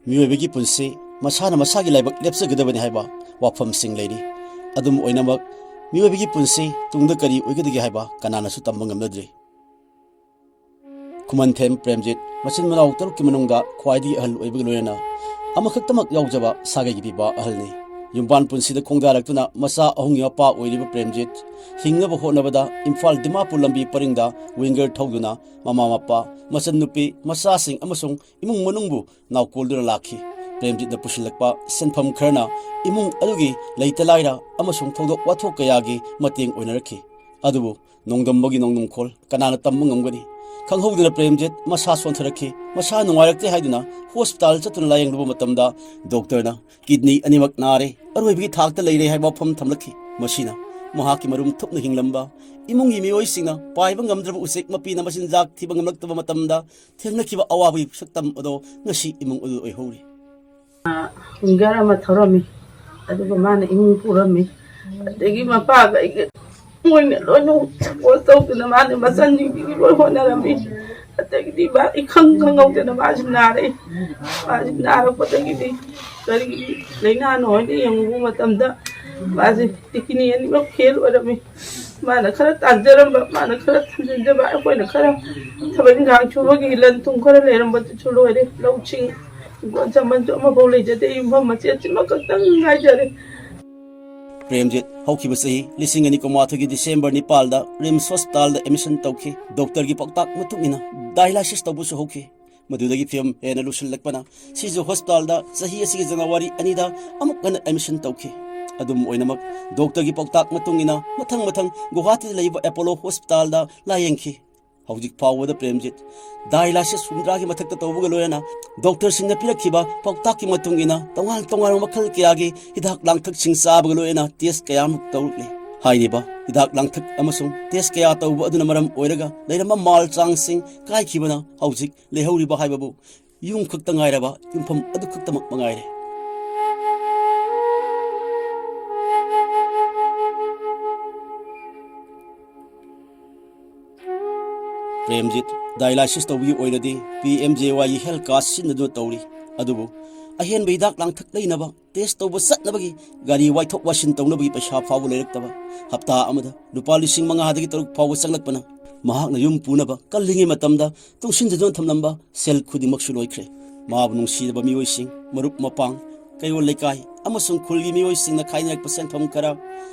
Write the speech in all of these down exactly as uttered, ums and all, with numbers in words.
ꯃꯤꯑꯣꯏꯕꯒꯤ ꯄꯨꯟꯁꯤ ꯃꯁꯥꯅ ꯃꯁꯥꯒꯤ ꯂꯥꯏꯕꯛ ꯂꯦꯞꯆꯒꯗꯕꯅꯤ ꯍꯥꯏꯕ ꯋꯥꯐꯝꯁꯤꯡ ꯂꯩꯔꯤ꯫ ꯑꯗꯨꯝ ꯑꯣꯏꯅꯃꯛ, ꯃꯤꯑꯣꯏꯕꯒꯤ ꯄꯨꯟꯁꯤ ꯇꯨꯡꯗ ꯀꯔꯤ ꯑꯣꯏꯒꯗꯒꯦ ꯍꯥꯏꯕ ꯀꯅꯥꯅꯁꯨ ꯇꯝꯕ ꯉꯝꯅꯗ꯭ꯔꯤ꯫ ꯈꯨꯃꯟꯊꯦꯝ ꯄ꯭ꯔꯦꯝꯖꯤꯠ ꯃꯆꯤꯟ ꯃꯅꯥꯎ ꯇꯔꯨꯛꯀꯤ ꯃꯅꯨꯡꯗ ꯈ꯭ꯋꯥꯏꯗꯒꯤ ꯑꯍꯜ ꯑꯣꯏꯕꯒ ꯂꯣꯏꯅꯅ ꯑꯃꯈꯛꯇꯃꯛ ꯌꯥꯎꯖꯕ ꯁꯥꯒꯩꯒꯤ ꯄꯤꯕ ꯑꯍꯜꯅꯤ꯫ ꯌꯨꯝꯕꯥꯟ ꯄꯨꯟꯁꯤꯗ ꯈꯣꯡꯗꯥꯔꯛꯇꯨꯅ ꯃꯆꯥ ꯑꯍꯨꯝꯒꯤ ꯃꯄꯥ ꯑꯣꯏꯔꯤꯕ ꯄ꯭ꯔꯦꯝꯖꯤꯠ ꯍꯤꯡꯅꯕ ꯍꯣꯠꯅꯕꯗ ꯏꯝꯐꯥꯜ ꯗꯤꯃꯥꯄꯨꯔ ꯂꯝꯕꯤ ꯄꯔꯤꯡꯗ ꯋꯤꯡꯒꯔ ꯊꯧꯗꯨꯅ ꯃꯃꯥ ꯃꯄꯥ, ꯃꯆꯟꯅꯨꯄꯤ, ꯃꯆꯥꯁꯤꯡ ꯑꯃꯁꯨꯡ ꯏꯃꯨꯡ ꯃꯅꯨꯡꯕꯨ ꯅꯥꯎꯀꯣꯜꯗꯨꯅ ꯂꯥꯛꯈꯤ꯫ ꯄ꯭ꯔꯦꯝꯖꯤꯠꯅ ꯄꯨꯁꯤꯜꯂꯛꯄ ꯁꯦꯟꯐꯝ ꯈꯔꯅ ꯏꯃꯨꯡ ꯑꯗꯨꯒꯤ ꯂꯩꯇ ꯂꯥꯏꯔ ꯑꯃꯁꯨꯡ ꯊꯧꯗꯣꯛ ꯋꯥꯊꯣꯛ ꯀꯌꯥꯒꯤ ꯃꯇꯦꯡ ꯑꯣꯏꯅꯔꯛꯈꯤ꯫ ꯑꯗꯨꯕꯨ ꯅꯣꯡꯗꯝꯕꯒꯤ ꯅꯣꯡꯗꯝꯈꯣꯜ ꯀꯅꯥꯅ ꯇꯝꯕ ꯉꯝꯒꯅꯤ? ꯈꯪꯍꯧꯗꯅ ꯄ꯭ꯔꯦꯝꯖꯤꯠ ꯃꯁꯥ ꯁꯣꯟꯊꯔꯛꯈꯤ꯫ ꯃꯁꯥ ꯅꯨꯡꯉꯥꯏꯔꯛꯇꯦ ꯍꯥꯏꯗꯨꯅ ꯍꯣꯁꯄꯤꯇꯥꯜ ꯆꯠꯇꯨꯅ ꯂꯥꯌꯦꯡꯂꯨꯕ ꯃꯇꯝꯗ ꯗꯣꯛꯇꯔꯅ ꯀꯤꯗꯅꯤ ꯑꯅꯤꯃꯛ ꯅꯥꯔꯦ, ꯑꯔꯣꯏꯕꯒꯤ ꯊꯥꯛꯇ ꯂꯩꯔꯦ ꯍꯥꯏꯕ ꯋꯥꯐꯝ ꯊꯝꯂꯛꯈꯤ꯫ ꯃꯁꯤꯅ ꯃꯍꯥꯛꯀꯤ ꯃꯔꯨꯝ ꯊꯨꯞꯅ ꯍꯤꯡꯂꯝꯕ ꯏꯃꯨꯡꯒꯤ ꯃꯤꯑꯣꯏꯁꯤꯡꯅ ꯄꯥꯏꯕ ꯉꯝꯗ꯭ꯔꯕ ꯎꯆꯦꯛ ꯃꯄꯤꯅ ꯃꯆꯤꯟꯖꯥꯛ ꯊꯤꯕ ꯉꯝꯂꯛꯇꯕ ꯃꯇꯝꯗ ꯊꯦꯡꯅꯈꯤꯕ ꯑꯋꯥꯕꯒꯤ ꯁꯛꯇꯝ ꯑꯗꯣ ꯉꯁꯤ ꯏꯃꯨꯡ ꯑꯗꯨꯗ ꯑꯣꯏꯍꯧꯔꯤ꯫ ꯋꯤꯡꯒꯔ ꯑꯃ ꯊꯧꯔꯝꯃꯤ, ꯑꯗꯨꯒ ꯃꯥꯅ ꯏꯃꯨꯡ ꯄꯨꯔꯝꯃꯤ꯫ ꯑꯗꯒꯤ ꯃꯄꯥꯒ ꯑꯩꯒ ꯃꯣꯏꯅ ꯂꯣꯏꯅ ꯁꯄꯣꯔꯠ ꯇꯧꯗꯅ ꯃꯥꯅ ꯃꯆꯟꯁꯤꯡꯗꯨꯒꯤ ꯂꯣꯏ ꯍꯣꯠꯅꯔꯝꯃꯤ꯫ ꯑꯗꯒꯤꯗꯤ ꯃꯥ ꯏꯈꯪ ꯈꯪꯍꯧꯗꯅ ꯃꯥꯁꯤ ꯅꯥꯔꯛꯏ꯫ ꯃꯥꯁꯤ ꯅꯥꯔꯛꯄꯗꯒꯤꯗꯤ ꯀꯔꯤ ꯂꯥꯏꯅꯥꯅꯣ ꯍꯥꯏꯅ ꯌꯦꯡꯉꯨꯕ ꯃꯇꯝꯗ ꯃꯥꯁꯦ ꯀꯤꯗꯅꯤ ꯑꯅꯤꯃꯛ ꯐꯦꯜ ꯑꯣꯏꯔꯝꯃꯤ꯫ ꯃꯥꯅ ꯈꯔ ꯇꯥꯟꯖꯔꯝꯕ, ꯃꯥꯅ ꯈꯔ ꯊꯝꯖꯤꯟꯖꯕ, ꯑꯩꯈꯣꯏꯅ ꯈꯔ ꯊꯕꯛ ꯏꯟꯈꯥꯡ ꯁꯨꯕꯒꯤ ꯂꯟ ꯊꯨꯝ ꯈꯔ ꯂꯩꯔꯝꯕꯗꯨꯁꯨ ꯂꯣꯏꯔꯦ꯫ ꯂꯧꯁꯤꯡ, ꯍꯤꯡꯒꯣꯜ ꯁꯝꯕꯜꯁꯨ ꯑꯃꯐꯥꯎ ꯂꯩꯖꯗꯦ꯫ ꯌꯨꯝꯐꯝ ꯃꯆꯦꯠꯁꯤꯃꯈꯛꯇꯪ ꯉꯥꯏꯖꯔꯦ꯫ ꯄ꯭ꯔꯦꯝꯖꯤꯠ ꯍꯧꯈꯤꯕ ꯆꯍꯤ ꯂꯤꯁꯤꯡ ꯑꯅꯤ ꯀꯨꯟꯃꯥꯊꯣꯏꯒꯤ ꯗꯤꯁꯦꯝꯕꯔ ꯅꯤꯄꯥꯜꯗ ꯔꯤꯝꯁ ꯍꯣꯁꯄꯤꯇꯥꯜꯗ ꯑꯦꯗꯃꯤꯁꯟ ꯇꯧꯈꯤ꯫ ꯗꯣꯛꯇꯔꯒꯤ ꯄꯥꯎꯇꯥꯛ ꯃꯇꯨꯡ ꯏꯟꯅ ꯗꯥꯏꯂꯥꯏꯁꯤꯁ ꯇꯧꯕꯁꯨ ꯍꯧꯈꯤ꯫ ꯃꯗꯨꯗꯒꯤ ꯐꯤꯕꯝ ꯍꯦꯟꯅ ꯂꯨꯁꯤꯜꯂꯛꯄꯅ ꯁꯤꯖ ꯍꯣꯁꯄꯤꯇꯥꯜꯗ ꯆꯍꯤ ꯑꯁꯤꯒꯤ ꯖꯅꯋꯥꯔꯤ ꯑꯅꯤꯗ ꯑꯃꯨꯛ ꯍꯟꯅ ꯑꯦꯗꯃꯤꯁꯟ ꯇꯧꯈꯤ꯫ ꯑꯗꯨꯝ ꯑꯣꯏꯅꯃꯛ, ꯗꯣꯛꯇꯔꯒꯤ ꯄꯥꯎꯇꯥꯛ ꯃꯇꯨꯡ ꯏꯟꯅ ꯃꯊꯪ ꯃꯊꯪ ꯒꯨꯋꯥꯍꯥꯇꯤꯗ ꯂꯩꯕ ꯑꯦꯄꯣꯂꯣ ꯍꯣꯁꯄꯤꯇꯥꯜꯗ ꯂꯥꯌꯦꯡꯈꯤ꯫ ꯍꯧꯖꯤꯛ ꯐꯥꯎꯕꯗ ꯄ꯭ꯔꯦꯝꯖꯤꯠ ꯗꯥꯏꯂꯥꯏꯁꯤꯁ ꯍꯨꯝꯗ꯭ꯔꯥꯒꯤ ꯃꯊꯛꯇ ꯇꯧꯕꯒ ꯂꯣꯏꯅꯅ ꯗꯣꯛꯇꯔꯁꯤꯡꯅ ꯄꯤꯔꯛꯈꯤꯕ ꯄꯥꯎꯇꯥꯛꯀꯤ ꯃꯇꯨꯡ ꯏꯟꯅ ꯇꯣꯉꯥꯟ ꯇꯣꯉꯥꯟꯕ ꯃꯈꯜ ꯀꯌꯥꯒꯤ ꯍꯤꯗꯥꯛ ꯂꯥꯡꯊꯛꯁꯤꯡ ꯆꯥꯕꯒ ꯂꯣꯏꯅꯅ ꯇꯦꯁ ꯀꯌꯥ ꯑꯃ ꯇꯧꯔꯛꯂꯤ꯫ ꯍꯥꯏꯔꯤꯕ ꯍꯤꯗꯥꯛ ꯂꯥꯡꯊꯛ ꯑꯃꯁꯨꯡ ꯇꯦꯁ ꯀꯌꯥ ꯇꯧꯕ ꯑꯗꯨꯅ ꯃꯔꯝ ꯑꯣꯏꯔꯒ ꯂꯩꯔꯝꯕ ꯃꯥꯜ ꯆꯥꯡꯁꯤꯡ ꯀꯥꯏꯈꯤꯕꯅ ꯍꯧꯖꯤꯛ ꯂꯩꯍꯧꯔꯤꯕ ꯍꯥꯏꯕꯕꯨ ꯌꯨꯝ ꯈꯛꯇ ꯉꯥꯏꯔꯕ ꯌꯨꯝꯐꯝ ꯑꯗꯨ ꯈꯛꯇꯃꯛ ꯃꯉꯥꯏꯔꯦ꯫ ꯄ꯭ꯔꯦꯝꯖꯤꯠ ꯗꯥꯏꯂꯥꯏꯁꯤꯁ ꯇꯧꯕꯒꯤ ꯑꯣꯏꯅꯗꯤ ꯄꯤ ꯑꯦꯝ ꯖꯦ ꯋꯥꯏꯒꯤ ꯍꯦꯜꯊ ꯀꯥꯔꯗ ꯁꯤꯖꯤꯟꯅꯗꯨꯅ ꯇꯧꯔꯤ꯫ ꯑꯗꯨꯕꯨ ꯑꯍꯦꯟꯕ ꯍꯤꯗꯥꯛ ꯂꯥꯡꯊꯛ ꯂꯩꯅꯕ, ꯇꯦꯁ ꯇꯧꯕ ꯆꯠꯅꯕꯒꯤ, ꯒꯥꯔꯤ ꯋꯥꯏꯊꯣꯛ ꯋꯥꯏꯁꯤꯟ ꯇꯧꯅꯕꯒꯤ ꯄꯩꯁꯥ ꯐꯥꯎꯕ ꯂꯩꯔꯛꯇꯕ, ꯍꯞꯇꯥ ꯑꯃꯗ ꯂꯨꯄꯥ ꯂꯤꯁꯤꯡ ꯃꯉꯥꯗꯒꯤ ꯇꯔꯨꯛ ꯐꯥꯎꯕ ꯆꯪꯂꯛꯄꯅ ꯃꯍꯥꯛꯅ ꯌꯨꯝ ꯄꯨꯅꯕ ꯀꯜꯂꯤꯉꯩ ꯃꯇꯝꯗ ꯇꯨꯡꯁꯤꯟꯖꯗꯨꯅ ꯊꯝꯂꯝꯕ ꯁꯦꯜ ꯈꯨꯗꯤꯡꯃꯛꯁꯨ ꯂꯣꯏꯈ꯭ꯔꯦ꯫ ꯃꯥꯕꯨ ꯅꯨꯡꯁꯤꯔꯕ ꯃꯤꯑꯣꯏꯁꯤꯡ, ꯃꯔꯨꯞ ꯃꯄꯥꯡ, ꯀꯩꯔꯣꯜ ꯂꯩꯀꯥꯏ ꯑꯃꯁꯨꯡ ꯈꯨꯜꯒꯤ ꯃꯤꯑꯣꯏꯁꯤꯡꯅ ꯈꯥꯏꯅꯔꯛꯄ ꯁꯦꯟꯐꯝ ꯈꯔ,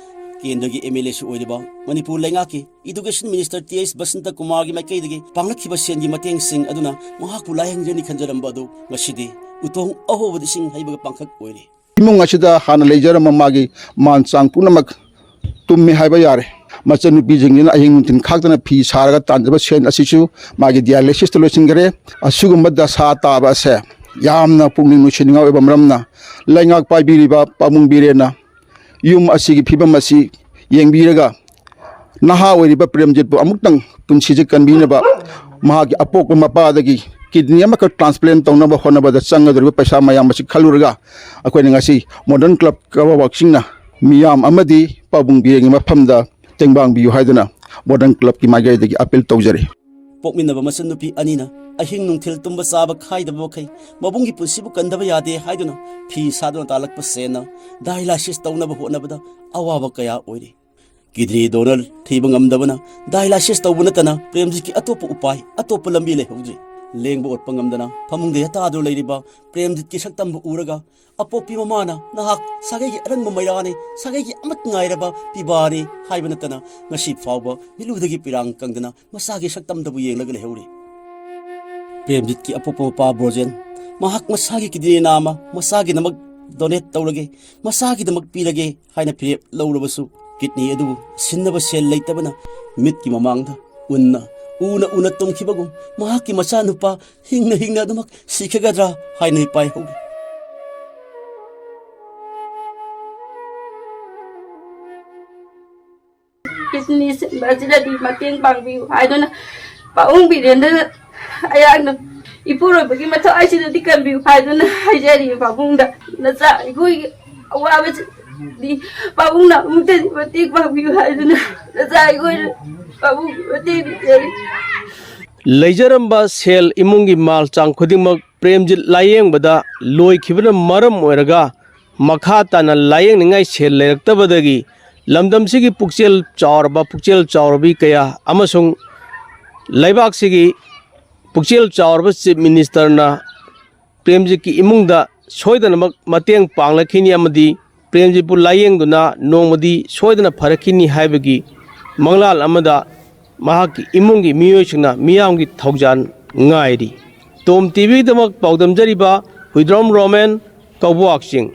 ꯀꯦꯟꯗ꯭ꯔꯒꯤ ꯑꯦꯝ ꯑꯦꯜ ꯑꯦꯁꯨ ꯑꯣꯏꯔꯤꯕ ꯃꯅꯤꯄꯨꯔ ꯂꯩꯉꯥꯛꯀꯤ education minister T H Basanta ꯀꯨꯃꯥꯔꯒꯤ ꯃꯥꯏꯀꯩꯗꯒꯤ ꯄꯥꯡꯂꯛꯈꯤꯕ ꯁꯦꯟꯒꯤ ꯃꯇꯦꯡꯁꯤꯡ ꯑꯗꯨꯅ ꯃꯍꯥꯛꯄꯨ ꯂꯥꯏꯌꯦꯡꯖꯅꯤ ꯈꯟꯖꯔꯝꯕ ꯑꯗꯨ ꯉꯁꯤꯗꯤ ꯎꯇꯣꯡ ꯑꯍꯣꯕꯗ ꯏꯁꯤꯡ ꯍꯩꯕꯒ ꯄꯥꯡꯈꯛ ꯑꯣꯏꯔꯦ꯫ ꯏꯃꯨꯡ ꯑꯁꯤꯗ ꯍꯥꯟꯅ ꯂꯩꯖꯔꯝꯕ ꯃꯥꯒꯤ ꯃꯥꯟ ꯆꯥꯡ ꯄꯨꯝꯅꯃꯛ ꯇꯨꯝꯃꯤ ꯍꯥꯏꯕ ꯌꯥꯔꯦ꯫ ꯃꯆꯟꯅꯨꯄꯤꯁꯤꯡꯁꯤꯅ ꯑꯍꯤꯡ ꯅꯨꯡꯊꯤꯜ ꯈꯥꯛꯇꯅ ꯐꯤ ꯁꯥꯔꯒ ꯇꯥꯟꯖꯕ ꯁꯦꯟ ꯑꯁꯤꯁꯨ ꯃꯥꯒꯤ ꯗꯤꯌꯥꯂꯥꯏꯁꯤꯁꯇ ꯂꯣꯏꯁꯤꯟꯈꯔꯦ꯫ ꯑꯁꯤꯒꯨꯝꯕ ꯗꯁꯥ ꯇꯥꯕ ꯑꯁꯦ ꯌꯥꯝꯅ ꯄꯨꯛꯅꯤꯡ ꯅꯨꯡꯁꯤꯅꯤꯡꯉꯥꯏ ꯑꯣꯏꯕ ꯃꯔꯝꯅ, ꯂꯩꯉꯥꯛ ꯄꯥꯏꯕꯤꯔꯤꯕ ꯄꯥꯕꯨꯡ ꯕꯤꯔꯦꯟꯅ ꯌꯨꯝ ꯑꯁꯤꯒꯤ ꯐꯤꯕꯝ ꯑꯁꯤ ꯌꯦꯡꯕꯤꯔꯒ, ꯅꯍꯥ ꯑꯣꯏꯔꯤꯕ ꯄ꯭ꯔꯦꯝꯖꯤꯠꯄꯨ ꯑꯃꯨꯛꯇꯪ ꯄꯨꯟꯁꯤꯁꯦ ꯀꯟꯕꯤꯅꯕ, ꯃꯍꯥꯛꯀꯤ ꯑꯄꯣꯛꯄ ꯃꯄꯥꯗꯒꯤ ꯀꯤꯗꯅꯤ ꯑꯃꯈꯛ ꯇ꯭ꯔꯥꯟꯁꯄ꯭ꯂꯦꯟ ꯇꯧꯅꯕ ꯍꯣꯠꯅꯕꯗ ꯆꯪꯒꯗꯧꯔꯤꯕ ꯄꯩꯁꯥ ꯃꯌꯥꯝ ꯑꯁꯤ ꯈꯜꯂꯨꯔꯒ, ꯑꯩꯈꯣꯏꯅ ꯉꯁꯤ ꯃꯣꯗꯔꯟ ꯀ꯭ꯂꯕ ꯀꯥꯋꯥ ꯋꯥꯛꯁꯤꯡꯅ ꯃꯤꯌꯥꯝ ꯑꯃꯗꯤ ꯄꯥꯕꯨꯡ ꯕꯤꯔꯦꯟꯒꯤ ꯃꯐꯝꯗ ꯇꯦꯡꯕꯥꯡꯕꯤꯌꯨ ꯍꯥꯏꯗꯨꯅ ꯃꯣꯗꯔꯟ ꯀ꯭ꯂꯕꯀꯤ ꯃꯥꯏꯀꯩꯗꯒꯤ ꯑꯄꯤꯜ ꯇꯧꯖꯔꯤ꯫ ꯄꯣꯛꯃꯤꯟꯅꯕ ꯃꯆꯟꯅꯨꯄꯤ ꯑꯅꯤꯅ ꯑꯍꯤꯡ ꯅꯨꯡꯊꯤꯜ ꯇꯨꯝꯕ ꯆꯥꯕ ꯈꯥꯏꯗꯕ ꯃꯈꯩ ꯃꯕꯨꯡꯒꯤ ꯄꯨꯟꯁꯤꯕꯨ ꯀꯟꯗꯕ ꯌꯥꯗꯦ ꯍꯥꯏꯗꯨꯅ ꯐꯤ ꯁꯥꯗꯨꯅ ꯇꯥꯜꯂꯛꯄ ꯁꯦꯟꯅ ꯗꯥꯏꯂꯥꯏꯁꯤꯁ ꯇꯧꯅꯕ ꯍꯣꯠꯅꯕꯗ ꯑꯋꯥꯕ ꯀꯌꯥ ꯑꯣꯏꯔꯤ꯫ ꯀꯤꯗꯅꯤ ꯗꯣꯅꯔ ꯊꯤꯕ ꯉꯝꯗꯕꯅ ꯗꯥꯏꯂꯥꯏꯁꯤꯁ ꯇꯧꯕ ꯅꯠꯇꯅ ꯄ꯭ꯔꯦꯝꯖꯤꯠꯀꯤ ꯑꯇꯣꯞꯄ ꯎꯄꯥꯏ, ꯑꯇꯣꯞꯄ ꯂꯝꯕꯤ ꯂꯩꯍꯧꯗ꯭ꯔꯤ꯫ ꯂꯦꯡꯕ ꯑꯣꯠꯄ ꯉꯝꯗꯅ ꯐꯃꯨꯡꯗ ꯍꯦꯛꯇꯥꯗꯨꯅ ꯂꯩꯔꯤꯕ ꯄ꯭ꯔꯦꯝꯖꯤꯠꯀꯤ ꯁꯛꯇꯝꯕꯨ ꯎꯔꯒ, ꯑꯄꯣꯛꯄꯤ ꯃꯃꯥꯅ ꯅꯍꯥꯛ ꯁꯥꯒꯩꯒꯤ ꯑꯔꯪꯕ ꯃꯩꯔꯥꯅꯤ, ꯁꯥꯒꯩꯒꯤ ꯑꯃꯠ ꯉꯥꯏꯔꯕ ꯄꯤꯕꯥꯅꯤ ꯍꯥꯏꯕ ꯅꯠꯇꯅ ꯉꯁꯤ ꯐꯥꯎꯕ ꯃꯤꯠꯂꯨꯗꯒꯤ ꯄꯤꯔꯥꯡ ꯀꯪꯗꯅ ꯃꯆꯥꯒꯤ ꯁꯛꯇꯝꯗꯕꯨ ꯌꯦꯡꯂꯒ ꯂꯩꯍꯧꯔꯤ꯫ ꯄ꯭ꯔꯦꯝꯖꯤꯠꯀꯤ ꯑꯄꯣꯛꯄ ꯃꯄꯥ ꯕ꯭ꯔꯣꯖꯦꯟ, ꯃꯍꯥꯛ ꯃꯁꯥꯒꯤ ꯀꯤꯗꯅꯤ ꯅꯥꯝꯃ ꯃꯆꯥꯒꯤꯗꯃꯛ ꯗꯣꯅꯦꯠ ꯇꯧꯔꯒꯦ, ꯃꯆꯥꯒꯤꯗꯃꯛ ꯄꯤꯔꯒꯦ ꯍꯥꯏꯅ ꯐꯤꯔꯦꯞ ꯂꯧꯔꯕꯁꯨ, ꯀꯤꯗꯅꯤ ꯑꯗꯨꯕꯨ ꯁꯤꯟꯅꯕ ꯁꯦꯜ ꯂꯩꯇꯕꯅ ꯃꯤꯠꯀꯤ ꯃꯃꯥꯡꯗ ꯎꯟꯅ, ꯎꯅ ꯎꯅ ꯇꯨꯝꯈꯤꯕꯒꯨꯝ ꯃꯍꯥꯛꯀꯤ ꯃꯆꯥꯅꯨꯄꯥ ꯍꯤꯡꯅ ꯍꯤꯡꯅ ꯑꯗꯨꯃꯛ ꯁꯤꯈꯒꯗ꯭ꯔꯥ ꯍꯥꯏꯅ ꯃꯤꯄꯥꯏ ꯍꯧꯏ꯫ ꯀꯤꯗꯅꯤ ꯁꯤꯟꯕ ꯑꯁꯤꯗꯗꯤ ꯃꯇꯦꯡ ꯄꯥꯡꯕꯤꯌꯨ ꯍꯥꯏꯗꯨꯅ ꯄꯥꯕꯨꯡ ꯕꯤꯔꯦꯟꯗ ꯑꯩꯍꯥꯛꯅ ꯏꯄꯨꯔꯣꯏꯕꯒꯤ ꯃꯊꯧ ꯑꯁꯤꯗꯗꯤ ꯀꯟꯕꯤꯌꯨ ꯍꯥꯏꯗꯨꯅ ꯍꯥꯏꯖꯔꯤ꯫ ꯄꯥꯕꯨꯡꯗ ꯅꯆꯥ ꯑꯩꯈꯣꯏꯒꯤ ꯑꯋꯥꯕꯁꯤꯗꯤ ꯄꯥꯕꯨꯡꯅ ꯑꯃꯨꯛꯇꯗꯤ ꯃꯇꯦꯡ ꯄꯥꯡꯕꯤꯌꯨ ꯍꯥꯏꯗꯨꯅ ꯅꯆꯥ ꯑꯩꯈꯣꯏꯅ ꯄꯥꯕꯨꯡꯒꯤ ꯃꯇꯦꯡ ꯅꯤꯖꯔꯤ꯫ ꯂꯩꯖꯔꯝꯕ ꯁꯦꯜ, ꯏꯃꯨꯡꯒꯤ ꯃꯥꯜ ꯆꯥꯡ ꯈꯨꯗꯤꯡꯃꯛ ꯄ꯭ꯔꯦꯝꯖꯤꯠ ꯂꯥꯌꯦꯡꯕꯗ ꯂꯣꯏꯈꯤꯕꯅ ꯃꯔꯝ ꯑꯣꯏꯔꯒ ꯃꯈꯥ ꯇꯥꯅ ꯂꯥꯌꯦꯡꯅꯤꯡꯉꯥꯏ ꯁꯦꯜ ꯂꯩꯔꯛꯇꯕꯗꯒꯤ ꯂꯝꯗꯝꯁꯤꯒꯤ ꯄꯨꯛꯆꯦꯜ ꯆꯥꯎꯔꯕ, ꯄꯨꯛꯆꯦꯜ ꯆꯥꯎꯔꯕꯤ ꯀꯌꯥ ꯑꯃꯁꯨꯡ ꯂꯩꯕꯥꯛꯁꯤꯒꯤ ꯄꯨꯛꯆꯦꯜ ꯆꯥꯎꯔꯕ ꯆꯤꯐ ꯃꯤꯅꯤꯁꯇꯔꯅ ꯄ꯭ꯔꯦꯝꯖꯤꯠꯀꯤ ꯏꯃꯨꯡꯗ ꯁꯣꯏꯗꯅꯃꯛ ꯃꯇꯦꯡ ꯄꯥꯡꯂꯛꯈꯤꯅꯤ ꯑꯃꯗꯤ ꯄ꯭ꯔꯦꯝꯖꯤꯠꯄꯨ ꯂꯥꯌꯦꯡꯗꯨꯅ ꯅꯣꯡꯃꯗꯤ ꯁꯣꯏꯗꯅ ꯐꯔꯛꯈꯤꯅꯤ ꯍꯥꯏꯕꯒꯤ ꯃꯪꯂꯥꯟ ꯑꯃꯗ ꯃꯍꯥꯛꯀꯤ ꯏꯃꯨꯡꯒꯤ ꯃꯤꯑꯣꯏꯁꯤꯡꯅ ꯃꯤꯌꯥꯝꯒꯤ ꯊꯧꯖꯥꯜ ꯉꯥꯏꯔꯤ꯫ ꯇꯣꯝ ꯇꯤꯚꯤꯒꯤꯗꯃꯛ ꯄꯥꯎꯗꯝꯖꯔꯤꯕ ꯍꯨꯏꯗ꯭ꯔꯣꯝ ꯔꯣꯃꯦꯟ, ꯀꯧꯕ꯭ꯋꯥꯛ ꯆꯤꯡ꯫